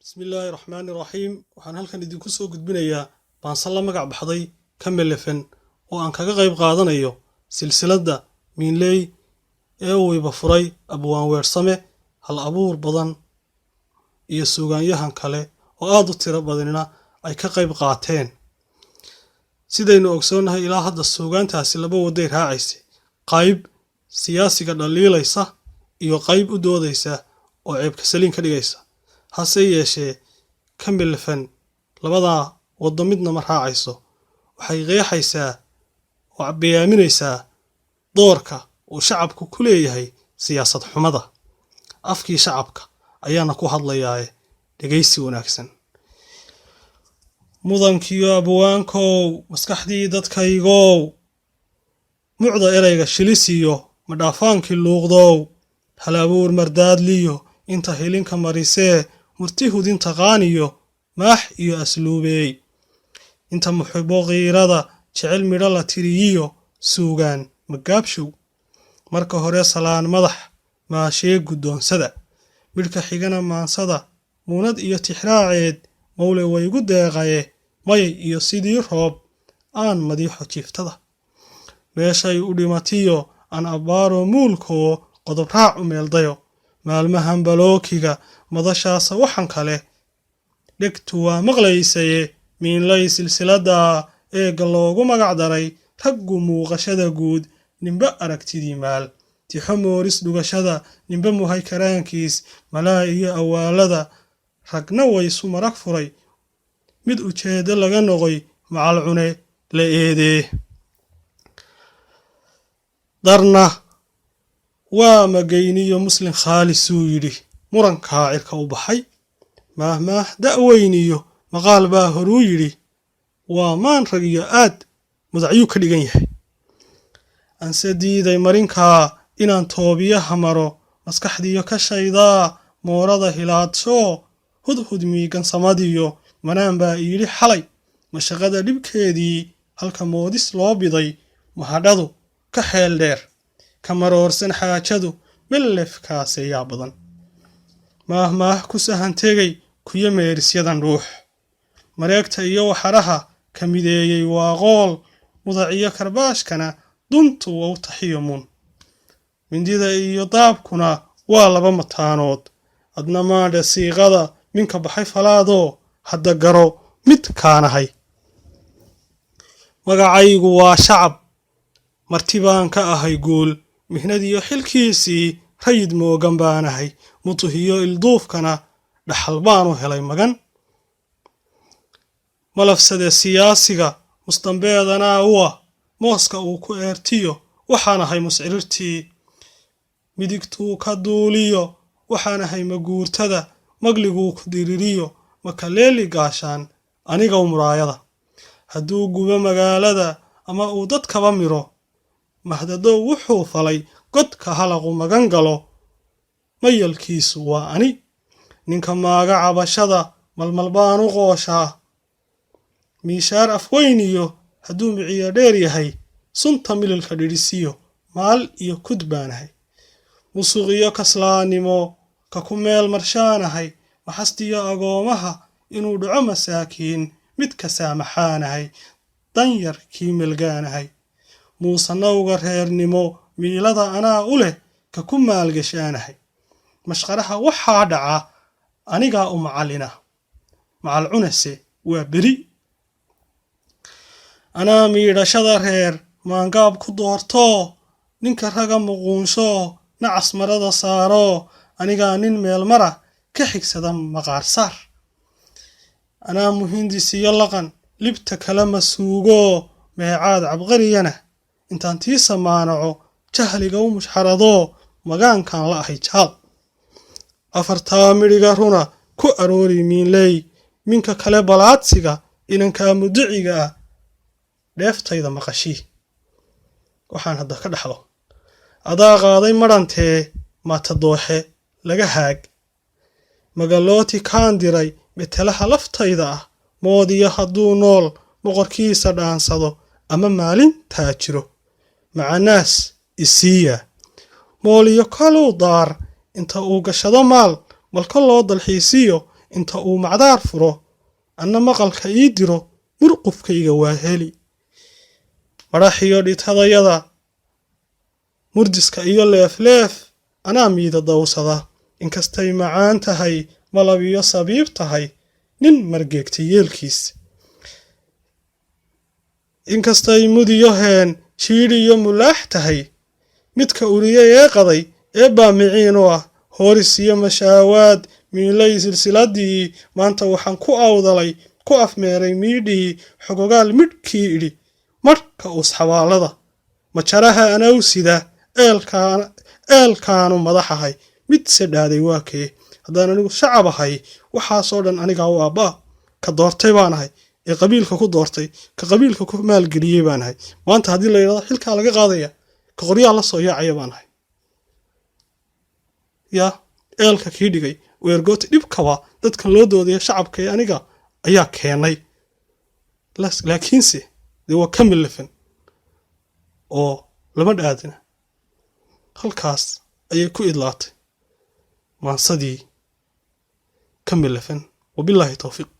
Bismillaahi raxmaani raxiim. Waxaan halkan idinku soo gudbinayaa baanse la magac baxday Kamelefen oo aan kaga qayb qaadanayo silsiladda Miinley ee uu iba furay Abwaan Weersame. Hal abuur badan iyo suugaanyahan kale oo aad u tiro badanina ay ka qayb qaateen. Sidaynu ogsoonnahay, ilaa hadda suugaantaasi laba waday raacaysay: qayb siyaasiga dhaliilaysa iyo qayb u doodaysa oo ceebka saliin ka dhigaysa. Hase yeeshee, Kamelefen labadaa waddo midna ma raacayso. Waxay qeexaysaa oo bayaaminaysaa doorka uu shacabku ku leeyahay siyaasad xumada. Afkii shacabka ayaana ku hadlayaae, dhegaysi wanaagsan. Mudankiyo abwaankow, maskaxdii dadkaygow, mucda ereyga shilisiyo madhaafaankii luuqdow, hal abuur mardaadliyo inta hilinka marisee, murti hudin taqaaniyo maax iyo asluubeey, inta muxibo qiirada jecel, midho la tiriyiyo suugaan magaabshow, marka hore salaan madax maashee guddoonsada, midhka xigana maansada muunad iyo tixraaceed mawle waygu deeqaye, mayay iyo sidii roob aan madiixo jiiftada, meeshay u dhimatiyo aan abbaaro muulkoo qodob raac u meeldayo, maalmahan balookiga madashaasa waxan kale dhegtu waa maqlaysaye. Miinlay silsiladda eegga loogu magac daray raggu muuqashada guud, ninba aragtidii maal tixo mooris dhugashada, ninba muhay karaankiis malaa iyo awaalada, ragna waysu marag furay, mid ujeeddo laga noqoy macalcune la eedee. Darna waa magayniyo Muslin khaalisuu yidhi murankaa cirka u baxay, maahmaah da'weyniyo maqaal baa horuu yidhi, waa maan rag iyo aad mudacyuu ka dhigan yahay. Anse diiday marinkaa inaan toobiyaha maro, maskaxdiyo ka shaydaa moorada hilaadshoo, hudhud miigan samadiyo manaan baa iyidhi xalay, mashaqada dhibkeedii halka moodis loo biday, mahadhadu ka xeel dheer, ka maroorsan xaajadu melefkaaseeyaa badan. Maahmaah ku sahan tegay kuyo meerisyadan dhuux, mareegta iyo waxaraha ka mideeyey waa qool, mudaciyo karbaashkana duntu wow taxiyo mun, mindida iyo daabkuna waa laba mataanood, adna maadha siiqada minka baxay falaadoo, hadda garo mid kaanahay. Magacaygu waa shacab, marti baan ka ahay guul, mihnadiyo xilkiisii rayid moogan baanahay, mutuhiyo ilduufkana dhaxal baanu helay magan. Malafsade siyaasiga mustambeedanaa uwa, mooska uu ku eertiyo waxaan ahay muscirirtii, midigtuu ka duuliyo waxaan ahay maguurtada, magliguu ku diririyo makaleeli gaashaan anigaw muraayada, hadduu gubo magaalada ama uu dadkaba miro, mahdadow wuxuu falay godka halaqu magan galo, mayalkiisu waa ani. Ninka maaga cabashada malmal baan u qooshaa, miishaar afweyniyo hadduu miciyo dheer yahay, sunta mililka dhidhisiyo maal iyo kud baanahay, musuq iyo kaslaannimo ka ku meel marshaanahay, maxastiyo agoomaha inuu dhaco masaakiin mid ka saamaxaanahay, danyar kii melgaanahay, muusanowga reernimo miilada anaa u leh ka ku maalgashaanahay, mashqaraha waxaa dhaca anigaa u macallina, macalcunase waa beri. Anaa miidhashada reer maangaab ku doortoo, ninka raga muquunshoo nacas marada saaroo, anigaa nin meel mara ka xigsada maqaarsaar. Anaa muhindisiyo laqan libta kala masuugoo, meecaad cabqariyana intaan tiisa maanaco, jahliga u mushxaradoo magaankan la ahay jaal. Afartaa midhiga runa ku aroori miinley, minka kale balaadsiga inankaa mudiciga ah, dheeftayda maqashii waxaan hadda ka dhaxlo, adaa qaaday madhantee maatadooxe laga haag, magalooti kaan diray metelaha laftayda ah, moodiyo hadduu nool boqorkiisa dhaansado ama maalintaa jiro, macanaas isiiya, mooliyo kaluu daar inta uu gashado maal malka loo dalxiisiyo. Inta uu macdaar furo, anna maqalka ii diro, murqufkayga waa heli. Madhaxiyo dhitadayada, murdiska iyo leefleef, anaa miida dawsada. Inkastay macaan tahay, malab iyo sabiib tahay, nin margeegtay yeelkiis. Inkastay mudiyo heen, jiidh iyo mulaax tahay, midka uriyey ee qaday ee baa miciin u ah. Hooris iyo mashaawaad miilay silsiladii, maanta waxaan ku awdalay, ku afmeeray miidhii xogogaal midhkii idhi marka usxabaalada majaraha anawsida eelkaanu madaxahay. Mid se dhaaday waa kee? Haddaan anigu shacab ahay, waxaasoo dhan anigaa u aabbaa. Ka doortay baan ahay, ee qabiilka ku doortay, ka qabiilka ku maalgeliyey baan ahay. Maanta haddii la yidhahdo xilkaa laga qaadaya, ka qoryaha la soo yaacaya baan ahay. Yaa eelka kii dhigay weergooti dhibkaba dadkan loo doodaya shacabka ee aniga ayaa keenay, laakiinse dee waa ka milifan oo lama dhaadina. Halkaas ayay ku idlaatay maansadii ka milifan. Wabillaahi towfiiq.